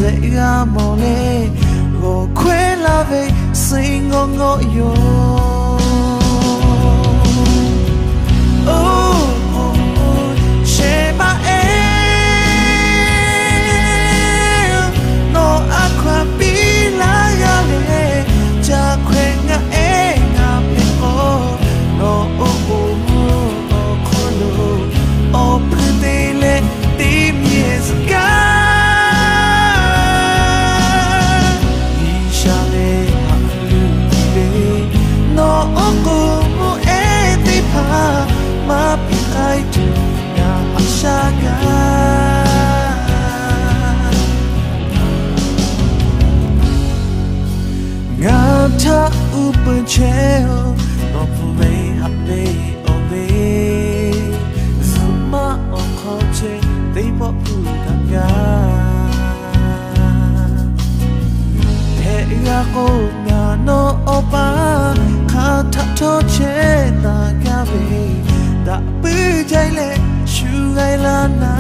Hpehꞈ g'a mawˬ leh, g'awˬ hkawehˉ laˇ ve suh ngawˆ ngawˆ yoˬ. Oˬ, shehˍ maˇ ehˉ, nawˬ a hkaw-anˬ piˇ laˇ g'a leh, ca hkawehˬ ngaˬ ehˉ ngaˬ hpehꞈ k'o, nawˬ oˇ k'oˍ mvuhˇ awˬ hk'aw lo awˬ hpui te leh teˇ miˬ zuhꞈ kaꞈ, G'uiˬsha lehˬ haꞈ yuˬ ve, nawˬ oˇ k'oˍ mvuhˇ ehˉ teˇ hpaˍ maˇ piˇ k'ai tuˬ ngaˬ a shaˉ gaˇ. Ngaˬ htaꞈ uˉ peunˍ chehˇ-oˬ, nawˬ hpu ve haꞈ ve awˬ ve, zuhꞈ maˇ awˬ hk'aw chehˇ teˇ pawˆ hpu htaꞈ gaˇ. Hpehꞈ g'a k'o, ngaˬ nawˬ awˬ pa hk'a htaꞈ htawˇ chehˇ taˍ gaˇ ve, daꞈ puiˉ jaiˇ leh shu g'ai laˇ na.